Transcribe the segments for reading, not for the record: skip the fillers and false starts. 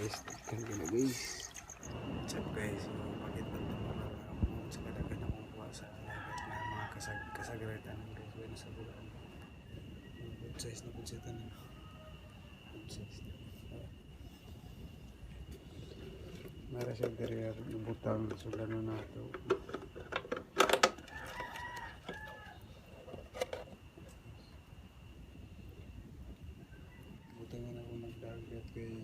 Guys, daghan kaayo na, guys. What's up, guys? So pakita ko mga sa kadaghan akong kuha sa dagat na mga kasag kasagray tanan, guys. Bueno, sa bulan. Good size na pud siya tanan. Good size na. Mara siya diri butang sudlan na nato. Butangan ako nagdagat kay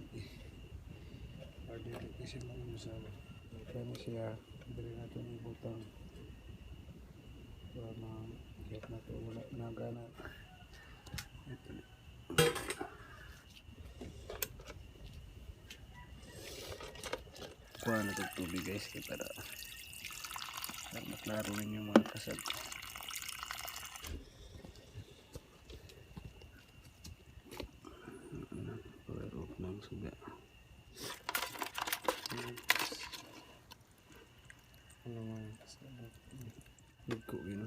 dili kasi maunsa. Kani siya diri nato ni butang para ma-get na to wala na gana. Ito na. Kuha na itong tubig, guys, kay para maklaro ninyo mga kasag. Ano, power off ng suga. Ano mga kasag? Nagko yun.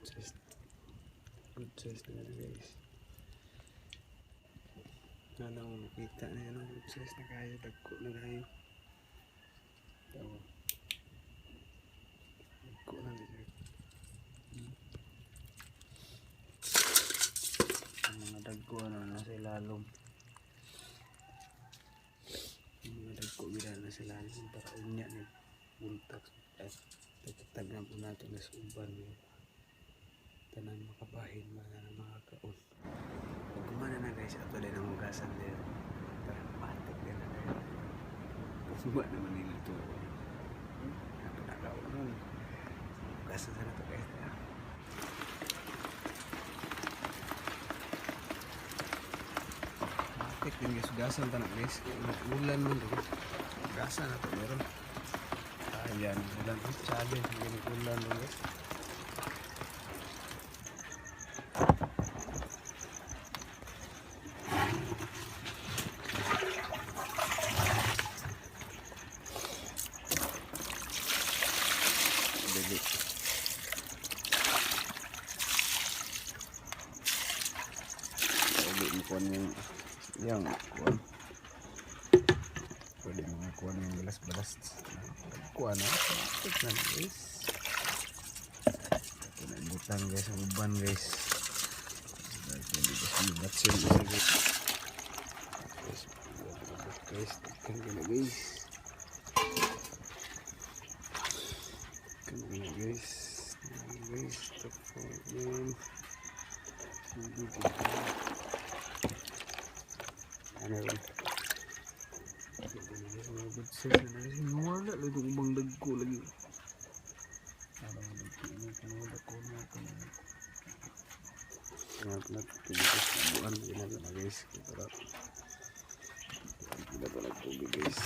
Size. Good size na yan, guys. Ano ako makita na yan. Good size na kayo. Dagko na kayo. Tawa. Dagko na siya. Ang mga dagko ano, nasa ilalom. Ang mga dagko gila nasa ilalim para unya ni buntak. Ay, tagtagan po natin na sa uban yun. Tanan makabahin man na makakaon. Pag kumana na, guys, ato din ang hugasan din. Para matik din na tayo. Pumba naman nila ito. Ato nakaon nun. Hugasan sana to, guys. Matik din, guys, hugasan ta na, guys. Ulan man doon. Hugasan na to meron. Ayan, ulan. Challenge, ganit ulan doon, guys. Dili. Pwede mo kuhan yung kuhan. Pwede mo kuhan yung balas-balas. Kuhan na. Ito na, guys. Ito na yung butang, guys. Ang uban, guys. Pwede ba batsin isa, guys. Guys, guys. Daghan na, guys. Daghan na, guys. Guys, top 4 yan. Ano rin? Mga good size na, guys. Wala lagi kung ubang dagko lagi. Ano ang dagko na? Ano dagko na? Ano na? Buwan ginagawa na, guys. Para hindi na tubig, guys.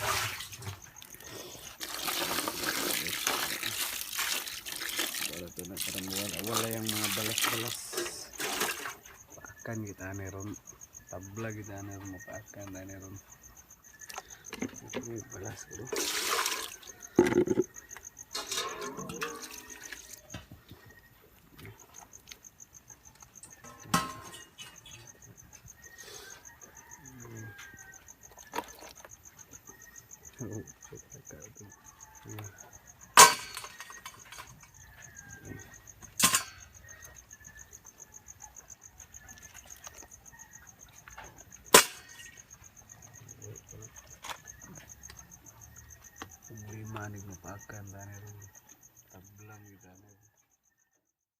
Para ito na parang wala, wala yung mga balas-balas. Paakan kita meron. Tabla kita meron. Mapaakan tayo meron. May balas ko. Oh, ito. Problema ni mapaakan tayo meron.